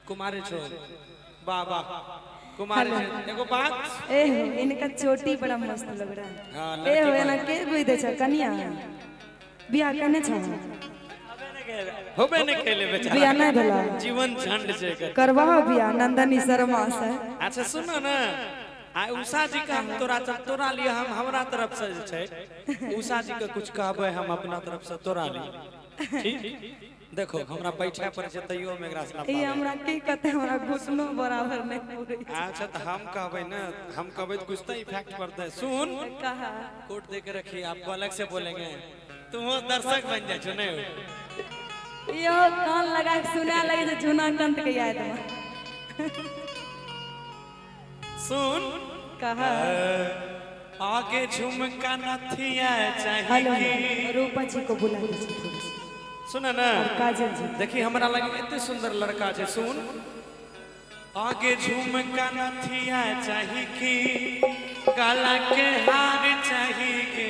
कुमारे छो बाबा कुमारे एगो बात ए हो इनका चोटी बड़ा मस्त लग रहा है। हां ए हो ना के गोई दे छ कनिया बियाह कने छ होबे ने केले बेचारा बियाह नहीं भेला जीवन झंड छै करवाओ बियाह नंदनी शर्मा से। अच्छा सुनो ना आ उषा जी का हम तोरा तोरा लिए हम हमरा तरफ से छै उषा जी के कुछ कहबै हम अपना तरफ से तोरा लिए ठीक। देखो हमरा बैठे पर छै तैयो हम एकरा से ई हमरा की कहते हमरा घुटनो बराबर नहीं पूरे। अच्छा त हम कहबै ना हम कहबै कुछ त इफेक्ट पड़ता है। सुन कहा कोट दे के रखिए आपको अलग से बोलेंगे तुम दर्शक बन जा छो नहीं यो कान लगा के सुना लगे तो चुना कंत के याद में। सुन कहा आगे झुमका नथिया चाहिए रूपा जी को बुला लीजिए थोड़ा सा। सुन ना काजल जी देखी हमरा लगे इतने सुंदर लड़का है। सुन आगे झुमका नथिया चाहिए कि गला के हार चाहिए के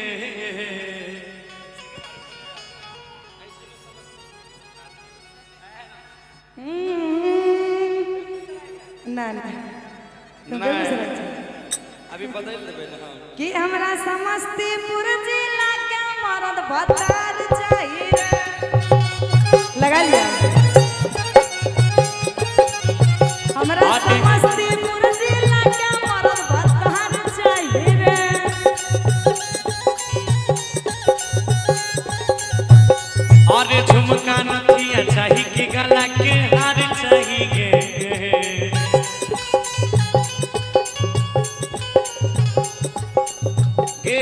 ना ना अभी बदल देबै ना कि हमरा समस्तीपुर जिला के मरद भतार चाहिए लगा लिया। हमरा समस्तीपुर जिला के मरद भतार चाहिए रे। अरे झुमका नथिया चाहिए कि गला के हार चाहिए के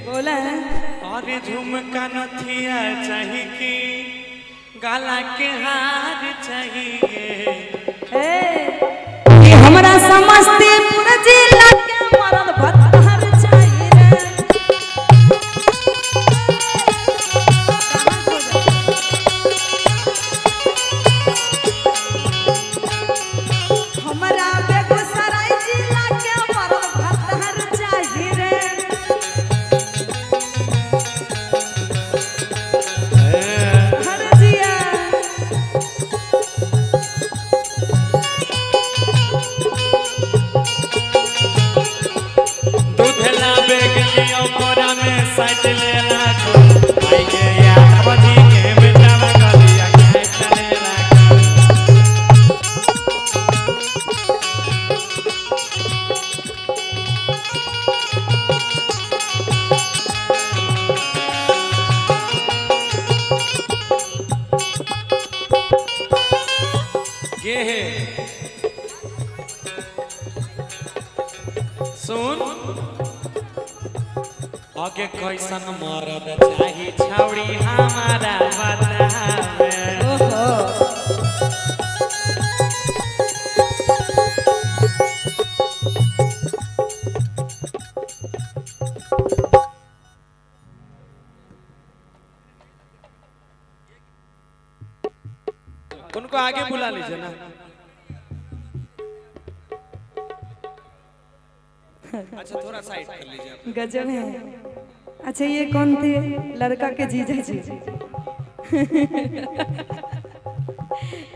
बोला है। अरे झुमका नथिया चाहिए कि गला के हार चाहिए ए कि हमरा समस्तीपुर जिला के मरद भतार चाहिए रे। हमरा बेगूसराय जिला के मरद भतार चाहिए रे। सुन आगे कैसन मरद चाही छौड़ी हमारा बतावे। ओहो उनको आगे बुला लीजिए ना। अच्छा थोड़ा साइड कर लीजिए। गजब है। अच्छा ये कौन थे लड़का के जीजा जी?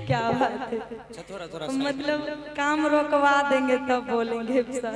क्या बात है। अच्छा थोड़ा थोड़ा मतलब काम रोकवा देंगे तब बोलेंगे।